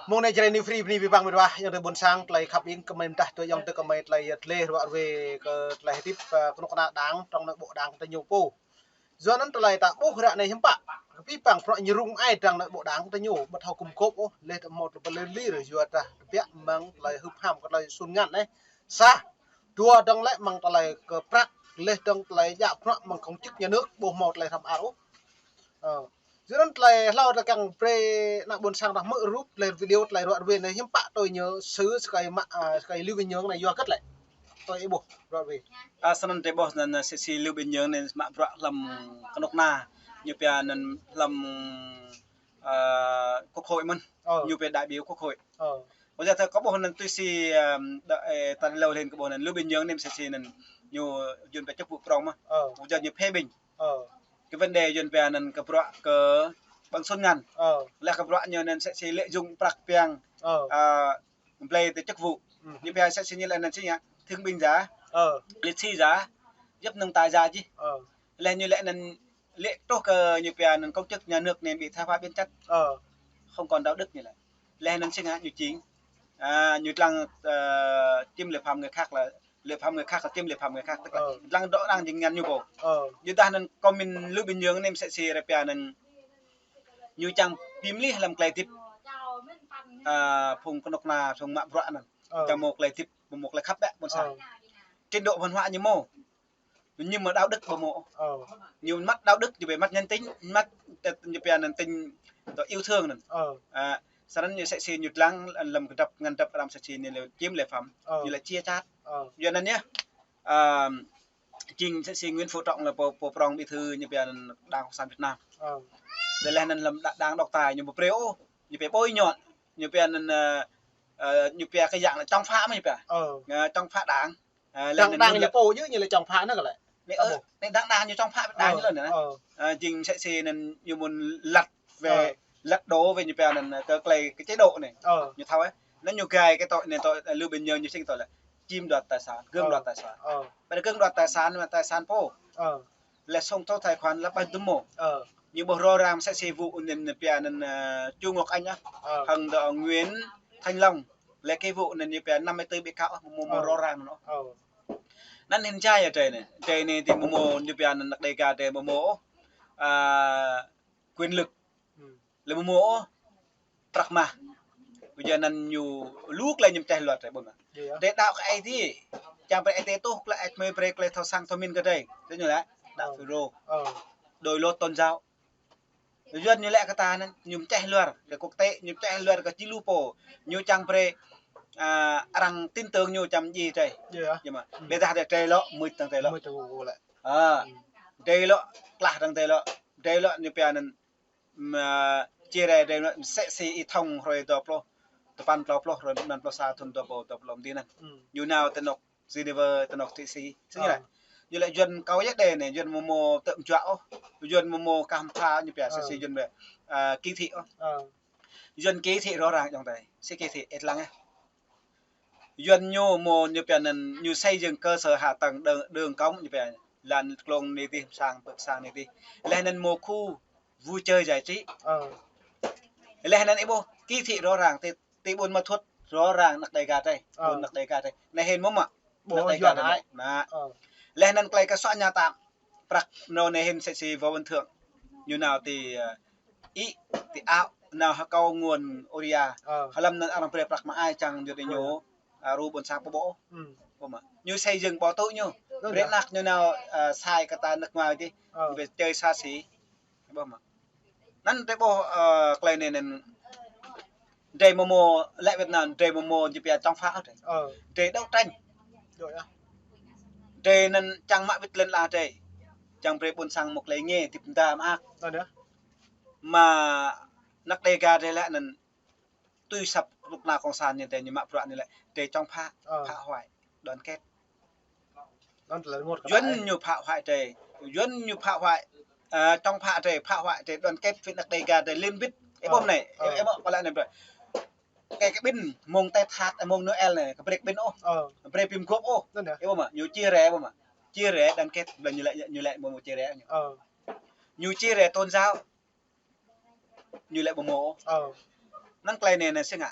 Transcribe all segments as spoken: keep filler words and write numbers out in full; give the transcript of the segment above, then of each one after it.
Mơ̆ng anai Jrai New Free bơni abih bang mơ̆ng dua, ayŏng adơi ƀôn sang, tơlơi khăp ing kơmơi mơdah tui ayŏng adơi kơmơi tơlơi yơh tơlơi ruă ruê kơ tơlơi hơdip, ơ, kơnuk kơna Đảng, trong nội bộ Đảng ta ñu pô. Yua anŭn tơlơi ta ƀuh ră anai hiư̆m pă. Abih bang bruă ñu rŭng ai trong nội bộ Đảng ta ñu, ƀu thâo gum gôp ôh, leh tơ mơ̆ tơlơi pơlơi li rơ yua ta tơbiă mơ̆ng tơlơi hưp ham kơ tơlơi sun ngăn anai. Sa, dua dơ̆ng lĕ mơ̆ng tơlơi kơ prăk, leh dơ̆ng tơlơi djă bruă mơ̆ng công chức nhà nước, ƀu hmâo tơlơi hrăm ar ôh. Ơ. Yua anŭn tơlơi hlâo ta kiăng brơi ană ƀôn sang ta hmư̆ rup tơlơi video tơlơi ruă ruê anai hiư̆m pă tui ñu sư sơkai mă, ơ, sơkai Liu Binh Nhơn anai yua hơget lĕ. Tui ih ƀuh ruă ruê. Ơ, snăn tơlơi ƀuh anăn, ơ, sĕ si Liu Binh Nhơn anai mă bruă hlăm kơnuk kơna. Ñu pia anăn hlăm, ơ, Quốc hội mơ̆n. Ơ. Ñu pia đại biểu Quốc hội. Ơ. Ƀu djơ̆ ta kơ ƀuh anăn tui si, ơ, đa-, ơ, ta lâo lĕn kơ ƀuh anăn Liu Binh Nhơn anai sĕ si anăn ñu yun pia chức vụ prong mơ̆n. Ơ. Ƀu djơ̆ ñu phê bình. Ơ. Kơ vấn đề yun pia anăn kơ bruă kơ ƀăng sun ngăn. Ơ. Leh kơ bruă ñu anăn sĕ si lợi dụng prăk piăng. Ơ. Ơ, blei tơ chức vụ. Ñu pia sĕ si ñu lĕ anăn si ngă, thương binh giả. Ơ. Liệt sĩ giả. Djŏp năng tài giả jih. Ơ. Leh ñu lĕ anăn lĕ truh kơ ñu pia anăn công chức nhà nước anai bị tha hóa biến chất. Ơ. Không còn đạo đức ñu lĕ. Leh anăn si ngă ñu čing. À, ñu lăng, ơ, chiếm lợi phạm người khác là lợi phạm người khác là chiếm lợi phạm người khác, tức là lăng dŏ arăng jing ngăn ñu pô. Ơ. Yua dah anăn kơ mĭn Liu Binh Nhơn anai sĕ si ră pia anăn ñu čang pim lih hlăm tơlơi hơdip, ơ, phung kơnuk kơna, phung mă bruă anăn. Ơ. Čang mâo tơlơi hơdip, mâo tơlơi khăp ƀĕ ƀôn sang. Ơ. Trình độ văn hóa ñu mâo. Ñu mă đạo đức ƀu mâo. Ơ. Ñu mă đạo đức, ñu pia mă nhân tính, mă tơ-, ñu pia anăn tình, tơ yêu thương anăn. Ơ. À, snăn ñu sĕ si ñu lăng hlăm kơdrăp ngăn drăp arăng sĕ si ñu lĕ chiếm lợi phạm. Ơ. Ñu lĕ chia cắt. Ơ. Yua anăn yơh. À, jing sĕ si Nguyễn Phú Trọng lĕ pô, pô prong bí thư ñu pia anăn Đảng Cộng sản Việt Nam. Ơ. Leh anăn hlăm đa-, đảng độc tài ñu ƀu brơi ôh, ñu pia bôi nhọ, ñu pia anăn, ơ, ơ, ñu pia kơ yang lĕ chống phá mơ̆n ñu pia. Ơ. Ơ, chống phá đảng. Ơ, leh anăn đảng ñu pô yơh ñu lĕ chống phá anăn kơ lĕ. Anai, ơ, anai đảng, đảng ñu chống phá đảng ñu lĕ anăn. Ơ. Ơ, jing sĕ si anăn ñu mơ̆n lật về, lật đổ về ñu pia anăn kơ tơlơi kơ chế độ anai. Ơ. Ñu thâo ơ. Anăn ñu gai kơ tội anai, tội, ơ, Liu Binh Nhơn ñu sĭ kơ tội lĕ chiếm đoạt tài sản, cưỡng đoạt tài sản. Ơ. Ƀơi anăn cưỡng đoạt tài sản, mà tài sản pô. Ơ. Lĕ sông thâu tài khoản lĕ ƀai dŭm mơ̆n. Ơ. Ñu ƀuh rõ ràng sĕ si vụ anăn pia anăn, ơ, Chu Ngọc Anh ah. Ơ. Hăng dŏ Nguyễn Thành Long. Lĕ kơ vụ anăn ñu pia năm mươi tư bị cáo ah, mơ̆ mơ̆, ơ, rõ ràng anăn. Ơ. Anăn hĭn jai ơ drei anai. Drei anai tơ mơ̆ mơ̆ ñu pia anăn anăk Đêga drei mơ̆ mơ̆, ơ, quyền lực. Lĕ mơ̆ mơ̆ prăk mah. Yua anăn ñu lu tơlơi ñu mơčeh luăt drei ƀuh mơ̆. Drei đaŏ kơ Aê Diê. Čang brơi Aê Diê tuh tơlơi ăt mơi brơi tơlơi thâo săng thâo mĭn kơ drei. Tui ñu lĕ đaŏ FULRO. Ơ. Đôi lốt tôn giáo. Yua anăn ñu lĕ kơ ta anăn, ñu mơčeh luăt kơ quốc tế, ñu mơčeh luăt kơ či lu pô. Ñu čang brơi, à, arăng tin tưởng ñu čang djai drei. Yơh mơ̆. Ƀiădah drei lŏ, mưč dơ̆ng drei lŏ. Mưč dơ̆ng lŏ. À, drei lŏ, klah dơ̆ng drei lŏ. Drei lŏ ñu pia anăn, mơ̆, chia rẽ drei lŏ, sĕ si Y Thông hrơi dua pluh, tơpăn klâo pluh, hrơi năm pluh sa thŭn dua pluh, dua pluh mơ̆ng anăn. Ñu nao tơ anŏ Geneva, tơ anŏ Thụy Sĩ. Sĭt ñu lĕ. Ñu lĕ Yuăn kâo yơh đe anai, Yuăn mơ̆ mơ̆ tơm juă ôh. Yuăn mơ̆ mơ̆ kah mpha ñu pia sĕ si Yuăn ƀĕ, à, kỳ thị ôh. Yuăn kỳ thị rõ ràng ayŏng adơi. Sĭ kỳ thị ĕt lăng ah. Yuăn ñu mơ̆ ñu pia anăn ñu xây dựng cơ sở hạ tầng đường, đường cống ñu pia. Lăn klông anai dih, sang pơ̆k sang anai dih. Leh anăn mơ̆ khu vui chơi giải trí. Leh anăn ih ƀuh kỳ thị rõ ràng, tơ, tơ ƀuôn Ma Thuột rõ ràng anăk Đêga drei. Ƀuôn anăk Đêga drei. Anai hĭn mơ̆ mơ̆. Anăk Đêga drei. Anai. Leh anăn tơlơi kơ sŏ ña tam. Prăk nao anai hĭn sĕ si Võ Văn Thưởng. Ñu nao tơ, ơ, ih, tơ ao, nao hơkâo nguồn urea. Hlăm anăn arăng brơi prăk mă ai čang yua anai ñu, ơ, ru ƀuôn sang pơƀô̆. Ƀuh mơ̆. Ñu xây dựng ƀô̆ tŭ ñu. Brơi anăk ñu nao, ơ, sai kơ ta nước ngoài dih. Ñu pia chơi xa xỉ. Ƀuh mơ̆. Anăn drei ƀuh, ơ, tơlơi anai anăn drei mơ̆ mơ̆ lĕ Việt Nam, drei mơ̆ mơ̆ ñu pia chống phá drei. Drei đấu tranh. Drei anăn čang mă wĭt lăn ala drei. Čang brơi ƀuôn sang mâo tơlơi nge, hơdip mơda mơak. Mă anăk Đêga drei lĕ anăn tui săp kơnuk kơna cộng sản ñu drei ñu mă bruă ñu lĕ drei chống phá, phá hoại đoàn kết. Yuăn ñu phá hoại drei, Yuăn ñu phá hoại, ơ, chống phá drei, phá hoại drei đoàn kết phung anăk Đêga drei liên kết. Ih ƀuh anai, ih ƀuh kơ lĕ anai brơi. Kơ kơ ƀĭn mông Tết hát, mông Noel anai, kơ brơi ƀĭn ôh. Brơi pim gŏp ôh. Ih ƀuh mơ̆, ñu chia rẽ ƀuh mơ̆. Chia rẽ đoàn kết, ƀơi ñu lĕ, ñu lĕ mơ̆ mơ̆ chia rẽ ñu. Ñu chia rẽ tôn giáo. Ñu lĕ ƀu mơ̆. Năng tơlơi anai anai sĭt ngă.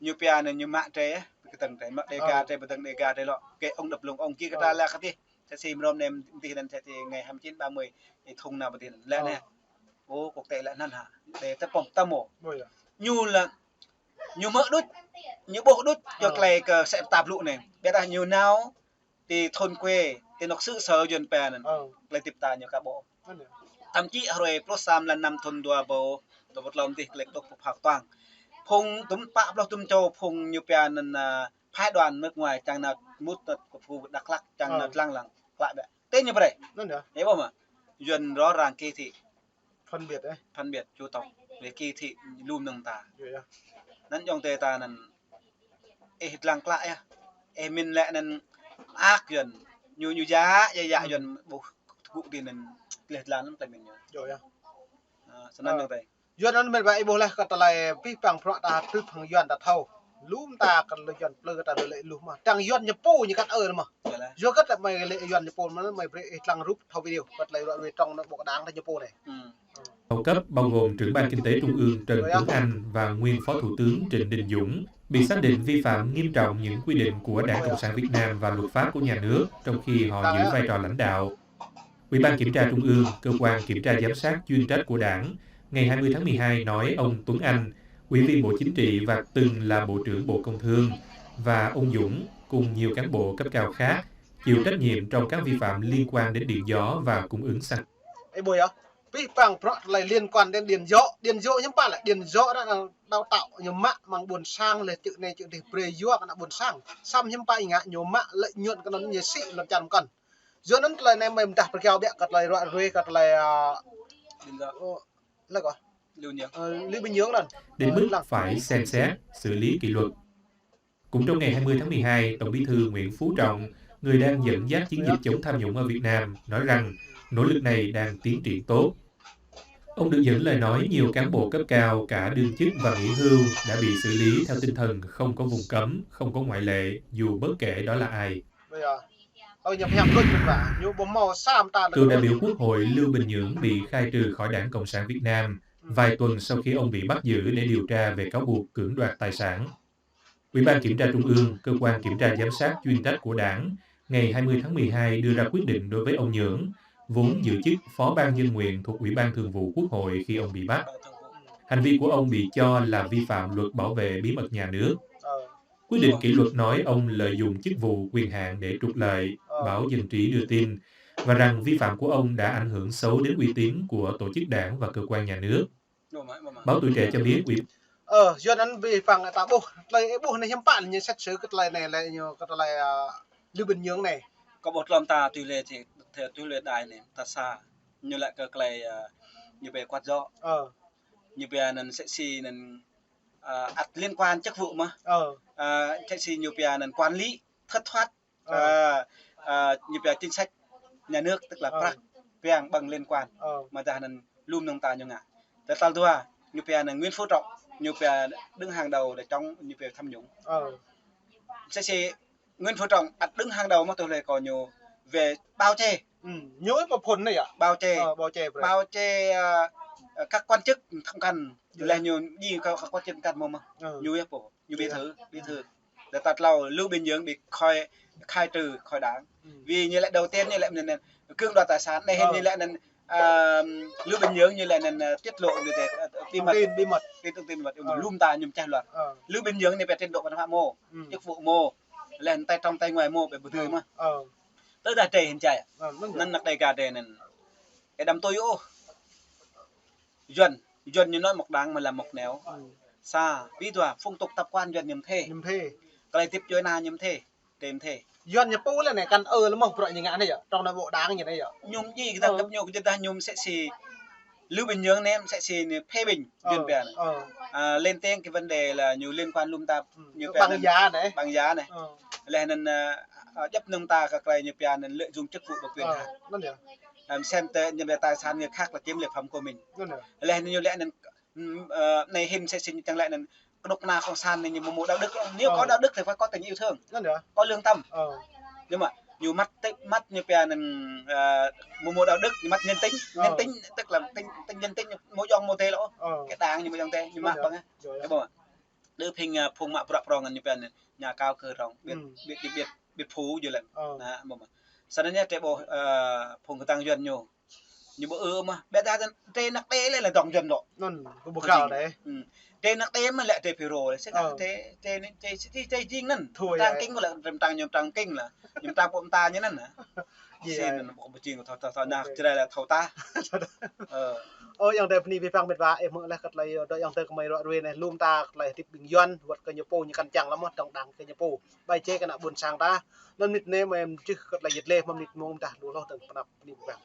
Ñu pia anai ñu mă trai, pơkơtang trai, mă Đêga trai, pơkơtang Đêga trai lŏ. Kơ ông đập lưng ông kia kơ ta lăk kơ tih. Sĕ si mơrŏm nem tih anŭn sĕ si ngày hai mươi chín ba mươi, ih thŭng nao pơtih anŭn. Lĕ anai. Ô, quốc tế lĕ anŭn hă. Đe ta pŏng ta mơ̆. Ñu lĕ, ñu mơ̆ đôč, ñu ƀuh đôč, yua tơlơi kơ sĕ ta blŭ anai. Ƀiădah ñu nao, ti thôn quê, ti nŏk xứ sở Yuan pia anŭn. Tơlơi tip ta ñu ka ƀuh. Thậm chí hrơi pluh sa mlan năm thŭn dua rơbâo, tơlơi pơtlŏm tih tơlơi kơdŏk pơphak tuang. Phung tŭm pă pluh tŭm čô phung ñu pia anŭn, à, phái đoàn nước ngoài čang nao mŭt nao kơ phu Dak Lak čang nao lăng lăng. Klă ƀiă. Tơ ñu brơi. Anŭn yơh. Ih ƀuh mơ̆. Yuan rõ ràng kỳ thị. Phân biệt, eh. Phân biệt chủng tộc. Về kỳ thị lŏm năng ta. Yơh, yơh. Anŭn yŏng tơ ta anŭn. Ih lăng klă yơh. Ih min lĕ anŭn ak Yuan. Ñu, ñu yă, yă, yă Yuan ƀuh tơgŭ tih anŭn. Lĕ lăng lăm tơlơi min ñu. Yơh, yơh. À, snăn yơh. Yơh anŭn mĕt wa ih ƀuh lĕ kơ tơlơi pih păng prăk ta tŭ phang Yuan ta thâo. Lŏm ta kơ lĕ Yuan plư ta lĕ lĕ lu mơ̆. Tơdang Yuan ñu pô ñu kăt ơ mơ̆. Yơh lĕ. Yua kơ tơlơi mơi lĕ Yuan ñu pô mơ̆ mơi brơi ih lăng rup thâo video. Kơ tơlơi ruă ruai trong anŭn bộ đảng ta ñu pô anai. Cao cấp bao gồm trưởng ban kinh tế trung ương Trần Tuấn Anh và nguyên phó thủ tướng Trịnh Đình Dũng bị xác định vi phạm nghiêm trọng những quy định của Đảng Cộng sản Việt Nam và luật pháp của nhà nước trong khi họ giữ vai trò lãnh đạo. Ủy ban Kiểm tra Trung ương, cơ quan kiểm tra giám sát chuyên trách của Đảng, ngày hai mươi tháng mười hai nói ông Tuấn Anh, Ủy viên Bộ Chính trị và từng là Bộ trưởng Bộ Công Thương, và ông Dũng cùng nhiều cán bộ cấp cao khác chịu trách nhiệm trong các vi phạm liên quan đến điện gió và cung ứng xăng. Ih ƀuh yơh. Pih păng prăk tơlơi liên quan đến điện gió, điện gió hiư̆m pă lĕ, điện gió đó là đào tạo ñu mă mơ̆ng ƀôn sang lĕ čư̆ anai čư̆ tih brơi yua kơ ană ƀôn sang. Samơ̆ hiư̆m pă ih ngă ñu mă lợi nhuận kơ anŭn ñu sĭ lŏn čar mơkŏn. Yua anŭn tơlơi anai mơi mơdah pơkiaŏ ƀiă kơ tơlơi ruă ruai kơ tơlơi, à, Bình Gió. Ơ, lĕ kơ? Lưu Bình Nhưỡng. Ơ, Lưu Bình Nhưỡng anŭn. Đến mức phải xem xét, xử lý kỷ luật. Cũng trong ngày hai mươi tháng mười hai, Tổng Bí thư Nguyễn Phú Trọng, người đang dẫn dắt chiến dịch chống tham nhũng ở Việt Nam, nói rằng nỗ lực này đang tiến triển tốt. Ông được dẫn lời nói nhiều cán bộ cấp cao, cả đương chức và nghỉ hưu, đã bị xử lý theo tinh thần không có vùng cấm, không có ngoại lệ, dù bất kể đó là ai. Cựu đại biểu Quốc hội Lưu Bình Nhưỡng bị khai trừ khỏi Đảng Cộng sản Việt Nam vài tuần sau khi ông bị bắt giữ để điều tra về cáo buộc cưỡng đoạt tài sản. Ủy ban Kiểm tra Trung ương, cơ quan kiểm tra giám sát chuyên trách của Đảng, ngày hai mươi tháng mười hai đưa ra quyết định đối với ông Nhượng, vốn giữ chức Phó ban dân nguyện thuộc Ủy ban Thường vụ Quốc hội khi ông bị bắt. Hành vi của ông bị cho là vi phạm luật bảo vệ bí mật nhà nước. Quyết định kỷ luật nói ông lợi dụng chức vụ, quyền hạn để trục lợi, báo Dân trí đưa tin, và rằng vi phạm của ông đã ảnh hưởng xấu đến uy tín của tổ chức đảng và cơ quan nhà nước. Báo Tuổi Trẻ cho biết ủy Ơ, yua anŭn pih păng ta ƀuh, tơlơi ih ƀuh anai hiư̆m pă ñu xét xử kơ tơlơi anai lĕ ñu kơ tơlơi, à, Lưu Bình Nhưỡng anai. Kơ ƀuh lŏm ta tui lĕ či, tui lĕ đài anai, ta sa, ñu lĕ kơ tơlơi, à, ñu pia quát gió. Ơ. Ñu pia anŭn sĕ si anŭn, à, ăt liên quan chức vụ mơ̆. Ơ. À, sĕ si ñu pia anŭn quản lý thất thoát. Ơ. À, à, ñu pia chính sách nhà nước, tức là prăk, pơang ƀơ̆ng liên quan. Ơ. Mơdah anŭn lŏm năng ta ñu ngă. Tơl tal dua, ñu pia anŭn Nguyễn Phú Trọng, ñu pia đứng hàng đầu để chống, ñu pia tham nhũng. Ơ. Sĕ si Nguyễn Phú Trọng ăt đứng hàng đầu mơ̆ tui lĕ kơ ñu về bao che. Ừ, ñu ih pơphŭn anai yơh. Bao che. Ơ, bao che brơi. Bao che, à, à, các quan chức thâm căn. Yơh. Lĕ ñu đi kơ các quan chức thâm căn mơ̆ mơ̆. Ơ. Ñu ih pô. Ñu bí thư, bí thư. Lĕ tal klâo, Lưu Bình Nhưỡng bị khỏi, khai trừ khỏi đảng. Ừ. Vì ñu lĕ đầu tiên ñu lĕ anŭn, anŭn, cưỡng đoạt tài sản, anai hĭ ñu lĕ anŭn, à, Lưu Bình Nhưỡng ñu lĕ anŭn, à, tiết lộ về, à, bí mật. Thông tin bí mật. Tin, thông tin bí mật, lŏm ta ñu čah luar. Ờ. Lưu Bình Nhưỡng anai pia trình độ văn hóa mơ̆, chức vụ mơ̆, lĕ tay trong tay ngoài mơ̆, pia bí thư mơ̆. Ờ. Tơdah trai hĭn čai. Ờ, anŭn yơh. Anŭn ană Đêga trai anŭn. Ê đăm tui ôh. Yuan, Yuan ñu nói một đằng mà làm một nẻo. Ừ. Sa, pi dua, phong tục tập quán Yuan ñu mơ̆n thê. Ñu mơ̆n thê. Tơlơi tip djuai ania ñu mơ̆n thê, tê mơ̆n thê. Yuan ñu pô lĕ anai kăn ơ lĕ mơ̆, bruă ñu ngă anai yơh, trong nội bộ đảng ñu anai yơh. Ñu mơ̆n djai kơ ta gơ̆p ñu kơ jơdah ñu mơ̆n sĕ si Lưu Bình Yuan anai mơ̆n sĕ si anai phê bình Yuan pia anai. Ờ. À, lên tiếng cái vấn đề là ñu liên quan lŏm ta, ừ, ñu pia anai. Bằng giá anai. Bằng giá anai. Ờ. Lĕ anŭn, à, à, djŏp mơnơ̆ng ta kơ tơlơi ñu pia anŭn lợi dụng chức vụ và quyền hạn. Ờ, anŭn yơh. Ăm, xem tơ, ñu pia tài sản người khác là chiếm lệ phẩm của mình. Anŭn yơh. Lĕ anŭn ñu lĕ anŭn, ưm, ơ, anai hĭn sĕ si ñu čang lĕ anŭn kơnuk kơna cộng sản anai ñu mơ̆ mơ̆ đạo đức. Nếu có đạo đức thì phải có tình yêu thương. Anŭn yơh. Có lương tâm. Ờ. Nhưng mà Ñu măt tĕ, măt ñu pia anŭn, ơ, mơ̆ mơ̆ đạo đức, ñu măt nhân tính. Nhân tính tức là tính, tính nhân tính, ñu mơ̆ yŏng mơ̆ tê lŏ. Cái đảng ñu mơ̆ yŏng tê, ñu mă ƀơ̆ng. Ơ, ƀơ̆ng. Đơ phing, ơ, phung mă bruă prŏng ñu pia anŭn, nhà cao cửa rộng, biết, biết, biết, biết, biết phủ dư lĕ. Anŭn, ƀơ̆ng. Sănăn ñu tê ƀô̆, ơ, phung kơtang Yuăn ñu. Ñu ƀu ư mơ̆, ƀiă dah tê năk tê lĕ lĕ dŏng Yuăn lŏ. Anŭn, ƀu ƀu kal deh. Tê năk tê mơ̆ lĕ tê phi rô lĕ, sĭt tê, tê, tê, tê jing anŭn. Mơ̆ng trang king lĕ, mơ̆ng trang ñu mơ̆ng trang king lĕ. Ñu mơ̆ng trang pô mơta ñu anŭn. Sĭt anŭn ƀu ƀu jing thâo, thâo, thâo, nah, Jrai lĕ thâo ta. Ơ, ayŏng adơi bơni abih bang met wa, ih hmư̆ laih kơ tơlơi, dŏ ayŏng adơi kơmơi ră ruai anai, lŏm ta kơ tơlơi hơdip ƀing Yuăn, wơ̆t kơ ñu pô ñu kăn čang lăm mơ̆, dŏng đang kơ ñu pô. Ƀai čê kơ ană ƀôn sang ta. Anŭn mơnit anai mơi mơčih kơ tơlơi jĕt lĕ, mơ̆ mơnit mông dah lu hloh dơ̆ng pơnăp bơni abih bang.